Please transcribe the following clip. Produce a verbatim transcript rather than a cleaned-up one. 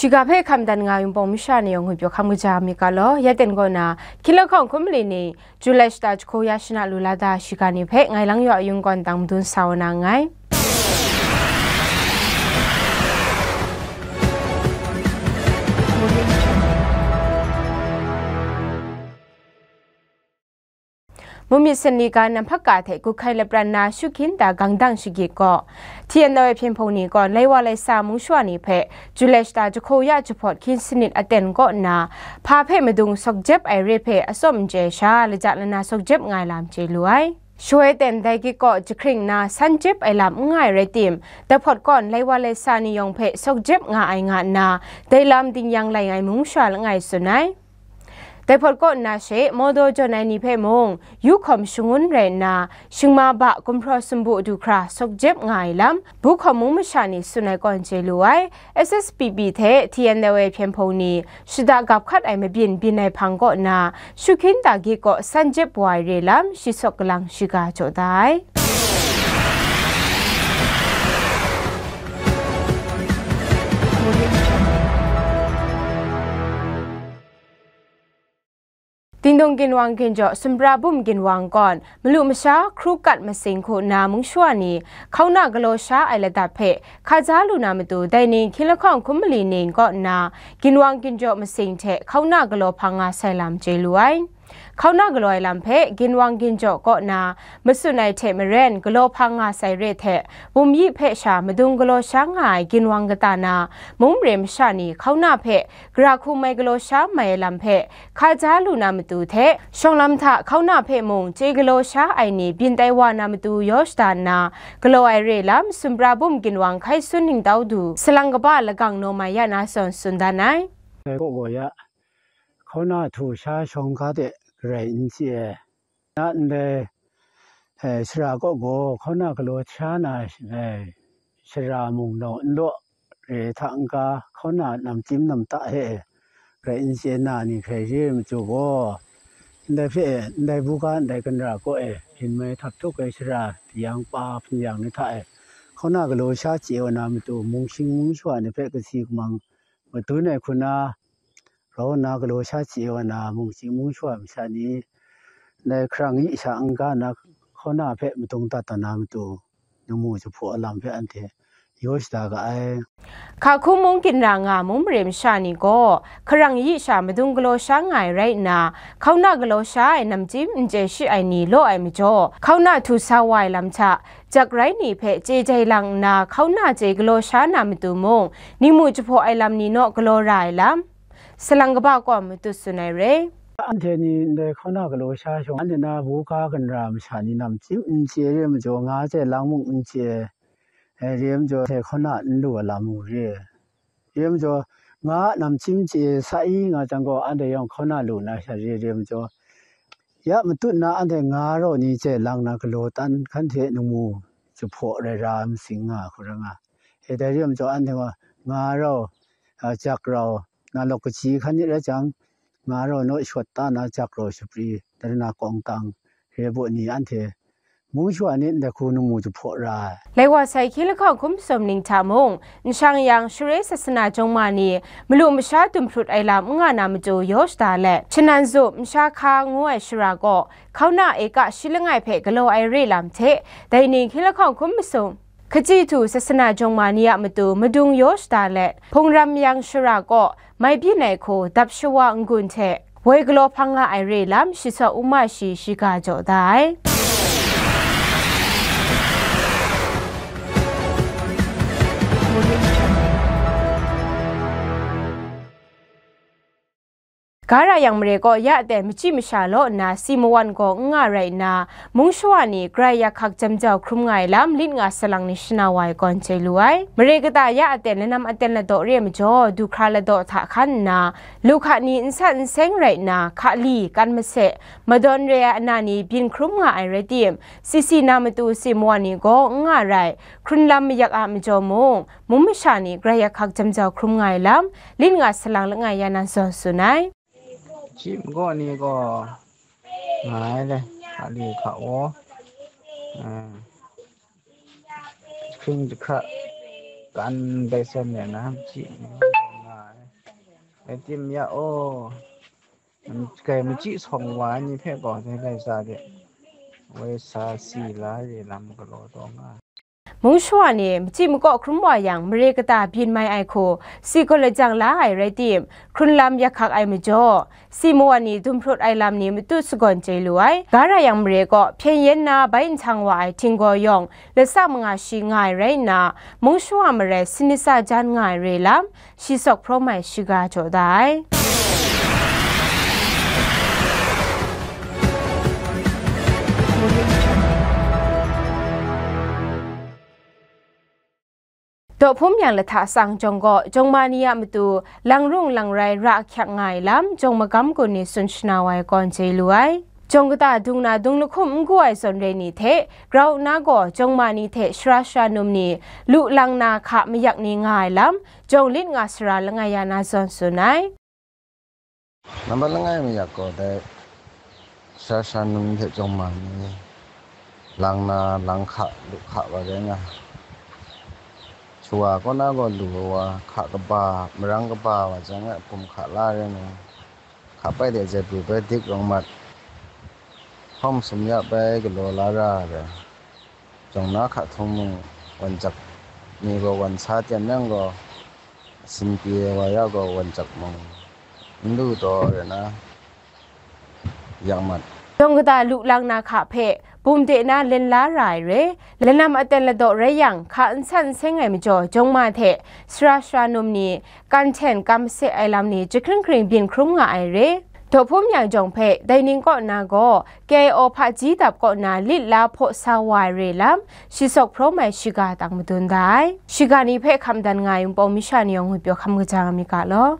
Shiga hpe hkam dan nga Yunpawng masha ni yawng ngwi pyaw hkam kaja mi ga law, ya ten kaw na, hkying lahkawng hkum mali ni, Julai shata jahku ya shana lu la da shiga ni hpe, ngai lang yaw a yung kawn tang madun sa wa na nngai. Mumyit Sanli ga Namphak ka hte Gukhai lapran na Shuhkyin da gangdang shagit gaw, T N L A hpyen hpung ni gaw lai wa lai sa mung shawa ni hpe Julai shata jahku ya jahpawt hkying sanit aten kaw nna, hpa hpe madung sawk jep ai re hpe atsawm n chye sha, laja lana sawk jep nga ai lam chye lu ai. Shawoi ten dai gik kaw jahkring nna san jep ai lam n nga ai rai tim, dai hpawt kaw lai wa lai sa ni yawng hpe sawk jep nga ai nga nna, dai lam ding yang lai ai mung shawa langai tsun ai. Dai hpawt kaw nna she, mawdaw jawn ai ni hpe mung, yu hkawm shangun rai nna, shingma ba gumhpraw sumbu du hkra sawk jep nga ai lam, bu hkawm mung masha ni tsun ai kawn chye lu ai. S S P P hte T N L A hpyen hpung ni shada gap hkat ai mabyin byin ai hpang kaw nna, Shuhkyin da gik kaw san jep wa ai re lam, shi sawk kalang shiga jaw da ai. Dingdung ginwang ginjaw sumra bum ginwang kawn, malu masha, hkru kat masing hku nna mung shawa ni, hkauna galaw sha ai ladap hpe hkaja lu na matu, dai ning hkying lahkawng hkum mali ning kaw nna, ginwang ginjaw masing hte hkauna galaw hpang nga sai lam chye lu ai. Hkauna galaw ai lam hpe ginwang ginjaw kaw nna matsun ai hte maren, galaw hpang nga sai re hte, bum yi hpe sha madung galaw sha nga ai ginwang kata na, mung mare masha ni hkauna hpe gara hku mai galaw sha mai ai lam hpe hkaja lu na matu hte, shawng lam hta hkauna hpe mung chye galaw sha ai ni byin tai wa na matu yaw shada nna, galaw ai re lam, sumra bum ginwang hkai sun ningtau du, salang kaba lagang naw mai ya na zawn tsun dan ai. Dai kaw gaw ya, hkauna htu sha shawng ga de garai n chye ai. Na ndai, eh, shara kaw gaw hkauna galaw sha na, eh, shara mung naw n law, re hta n-ga, hkauna namchyim namta hte grai n chye na ni hkrai re ai majaw gaw, ndai hpe, ndai buga ndai ganra kaw e byin mai htap htuk ai shara, yang pa hpyen yang ni hta e, hkauna galaw sha chye wa na matu, mung shing mung shawa ni hpe kasi kamang madun ai hku na, grau nna galaw sha chye wa na, mung shing mung shawa masha ni, ndai hkarang yi sha n-ga na, hkauna hpe madung dat tawn na matu, ningmu jahpaw a lam hpe anhte yaw shada ga ai. Hka hku mung ginra nga mung mare masha ni gaw, hkarang yi sha madung galaw sha nga ai rai nna, hkauna galaw sha ai namchyim n chye shi ai ni law ai majaw, hkauna htu sa wa ai lam hta, jak rai ni hpe chye jai lang nna, hkauna chye galaw sha na matu mung, ningmu jahpaw ai lam ni naw galaw ra ai lam, salang kaba kaw matut tsun ai re. Anhte ni ndai hkauna galaw sha shawng, anhte na buga ganra masha ni namchyim n chye re ai majaw, nga chye lang mung n chye, eh, re ai majaw, hte hkauna n lu ai lam mung re. Re ai majaw, nga namchyim chye sa i nga jang gaw, anhte yawng hkauna lu na sha re, re ai majaw, ya matut na anhte nga rau ni chye lang na galaw tan hkan hte ningmu jahpaw rai ra ai masing nga hku rai nga. E dai re ai majaw, anhte gaw nga rau, a, jak rau, na lawk kaji hkan ni rai jang, nga rau naw shawt ta na jak rau shapri, dai na kawng tang, re baw ni anhte mung shawa ni ndai hku ningmu jahpaw ra ai. Lai wa sai hkying lahkawng hkum masum ning hta mung, n shang yang, Share sasana jawng ma ni malu masha dum hprut ai lam n nga na matu yaw shada let, Shanan Zup, Masha Hka ngu ai shara kaw, hkauna eka shi langai hpe galaw ai re lam hte, dai ning hkying lahkawng hkum masum, Hkachyi Htu sasana jawng ma ni a matu madung yaw shada let, Hpungram Mayang shara kaw mai byin ai hku dap shawa n-gun hte woi galaw hpang nga ai re lam, shi sawk u ma shi shiga jaw da ai. Ga ra yang mare kaw ya aten machyi masha law nna si mawan gaw n nga rai nna, mung shawa ni grai yak hkak jam jau hkrum nga ai lam, lit nga salang ni shana wa ai kawn chye lu ai. Mare kata ya aten lanam aten ladaw re ai majaw, du hkra ladaw hta hkan nna, lu hka ni n sat n seng rai nna, hkali, kan mase, madawn re ai ana ni byin hkrum nga ai rai tim, si si na matu si mawan ni gaw n nga rai, hkrun lam mayak a majaw mung, mung masha ni grai yak hkak jam jau hkrum nga ai lam, lit nga salang langai ya na zawn tsun ai. Chyi magaw ni gaw nga ai le, hkali hka waw, eh, jahkring jahkra kan bai sem ya na, chyi ni gaw nga ai. Rai tim ya, aw, kai machyi sawng wa ai ni hpe gaw, dai lai sa de, woi sa si la re lam galaw taw nga ai. Mung shawa ni machyi makaw hkrum wa yang, mare kata byin mai ai hku si gaw lajang la ai rai tim, hkrun lam yak hkak ai majaw, si mawan ni dum hprut ai lam ni matut sagawn chye lu ai. Ga ra yang mare kaw hpyen yen na bai nhtang wa ai htinggaw yawng latsa manga shi nga ai rai nna, mung shawa marai sinit sa jan nga ai re lam, shi sawk hprawm ai shiga jaw da ai. Dawhpum yang lahta sang jawng gaw, jawng ma ni a matu lang rung lang rai ra ahkyak nga ai lam, jawng magam gun ni tsun shana wa ai kawn chye lu ai. Jawng kata dung na dung lahkum n gu ai zawn re ni hte, grau nna gaw jawng ma ni hte shara shara num ni, lu lang na hka mayak ni nga ai lam, jawng lit nga sara langai ya na zawn tsun ai. Nambat langai mayak gaw dai, sara shara num hte jawng ma ni, lang na, lang hka, lu hka wa rai nga. Shawa kaw na gaw lu wa, hka kaba, marang kaba wa jang e, pum hka la rai nga. Hka pai de jai pru bai dik rawng mat, hkawm sum ya bai galaw la ra ai. Jawng na hka htung mung, wan jak ni gaw wan sa ten yang gaw, sin pyi ai wa ya gaw wan jak mung, n lu taw re na, yang mat. Jawng kata lu lang na hka hpe, bum de na len la ra ai re, lanam aten ladaw rai yang, hka n san n seng ai majaw, jawng ma hte sara shara num ni, kan hten kam mase ai lam ni jahkring hkring byin hkrum nga ai re. Dawhpum yang jawng hpe, dai ning kaw na gaw, K I O hpaji dap kaw na lit la hpaw sa wa ai re lam, shi sawk hprawm ai shiga tang madun da ai. Shiga ni hpe hkam dan nga ai Wunpawng masha ni yawng ngut pyaw hkam kaja nga mi ga law.